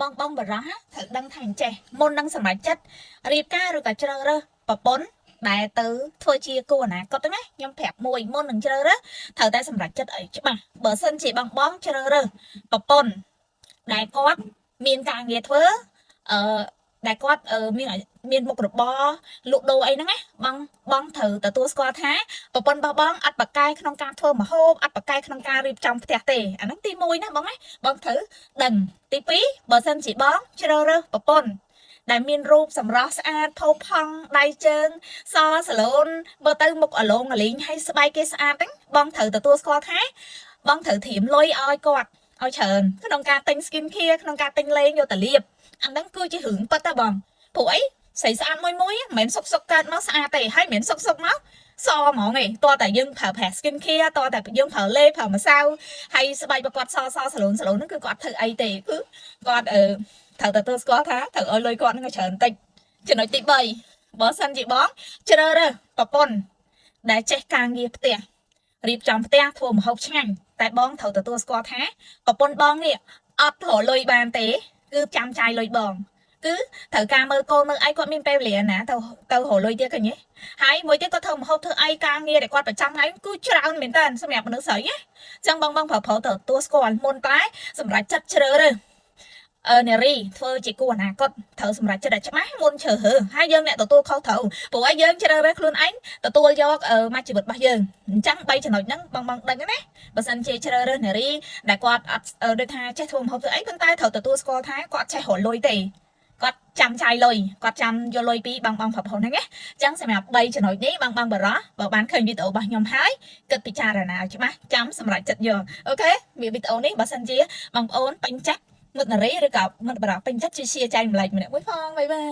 បងបងបរោះត្រូវដឹងថាអញ្ចេះមុននឹងសម្រេចចិត្តរៀបការឬក៏ជ្រើសរើសប្រពន្ធដែលទៅធ្វើជាគូអនាគតហ្នឹងណាខ្ញុំប្រាប់មួយមុននឹងជ្រើសរើសត្រូវតែសម្រេចចិត្តឲ្យច្បាស់បើសិនជាបងបងជ្រើសរើសប្រពន្ធដែលគាត់មានការងារធ្វើអឺដែលគាត់មានមានមុខរបរលក់ដូរអីហ្នឹងណាបងបងត្រូវទទួលស្គាល់ថាប្រពន្ធរបស់បងអត់ប្រកែក្នុងការធ្វើម្ហូបអត់ប្រកែក្នុងការរៀបចំផ្ទះទេអាហ្នឹងទី1ណាបងណាបងត្រូវដឹងទី2បើសិនជាបងជ្រើសរើសប្រពន្ធដែលមានរូបសម្រស់ស្អាតផូរផង់ដៃជើងសសឡូនបើទៅមុខអលងអលីងហើយស្បែកគេស្អាតហ្នឹងបងត្រូវទទួលស្គាល់ថាបងត្រូវត្រៀមលុយឲ្យគាត់ឲ្យច្រើនក្នុងការទិញ skin care ក្នុងការទិញលេងយកទៅលាបអាហ្នឹងគឺជារឿងពិតតើបងព្រោះអីស្រីស្អាតមួយមួយមិនមែនសុកសុកកើតមកស្អាតទេហើយមិនមែនសុកសុកមកសហ្មងឯងតើតែយើងប្រើប្រាស់ skin care តើតែយើងប្រើលេប្រើម្សៅហើយស្បែករបស់គាត់សសសឡូនសឡូនហ្នឹងគឺគាត់ធ្វើអីទេគឺគាត់អឺត្រូវទទួលស្គាល់ថាត្រូវឲ្យលុយគាត់ហ្នឹងឲ្យច្រើនតិចចំណុចទី3បើសិនជាបងជ្រើសរើសប្រពន្ធដែលចេះការងារផ្ទះរៀបចំផ្ទះធ្វើម្ហូបឆ្ងាញ់តែបងត្រូវទទួលស្គាល់ថាប្រពន្ធបងនេះអត់រកលុយបានទេគឺចាំចាយលុយបងគឺត្រូវការមើលកូនមើលអីគាត់មានពេលវេលាណាទៅទៅរកលុយទៀតឃើញទេហើយមួយទៀតគាត់ធ្វើម្ហូបធ្វើអីការងារដែលគាត់ប្រចាំថ្ងៃគឺច្រើនមែនតើសម្រាប់មនុស្សស្រីណាចឹងបងបងប្រុសប្រុសត្រូវទទួលស្គាល់មុនតែសម្រាប់ចិត្តជ្រើសរើសអឺនារីធ្វើជាគូអនាគតត្រូវសម្រេចចិត្តឲ្យច្បាស់មុនជ្រើសរើសហើយយើងអ្នកទទួលខុសត្រូវព្រោះឲ្យយើងជ្រើសរើសខ្លួនឯងទទួលយកមកជីវិតរបស់យើងអញ្ចឹង3ចំណុចហ្នឹងបងបងដឹងណាបើសិនជាជ្រើសរើសនារីដែលគាត់អត់ដូចថាចេះធ្វើម្ហូបធ្វើអីប៉ុន្តែត្រូវទទួលស្គាល់ថាគាត់ចេះរកលុយទេគាត់ចាំចាយលុយគាត់ចាំយកលុយពីបងបងប្រុសប្រុសហ្នឹងណាអញ្ចឹងសម្រាប់3ចំណុចនេះបងបងបរោះបើបានឃើញវីដេអូរបស់ខ្ញុំហើយគិតពិចារណាឲ្យច្បាស់ចាំសម្រេចចិត្តយក OK មានវីដេអូនេះបើសិនជាបងប្អូនពេញចិត្តមិត្តនារីឬក៏មិត្តបរោះពេញចិត្តជួយ share ចែករំលែកម្នាក់មួយផង bye bye.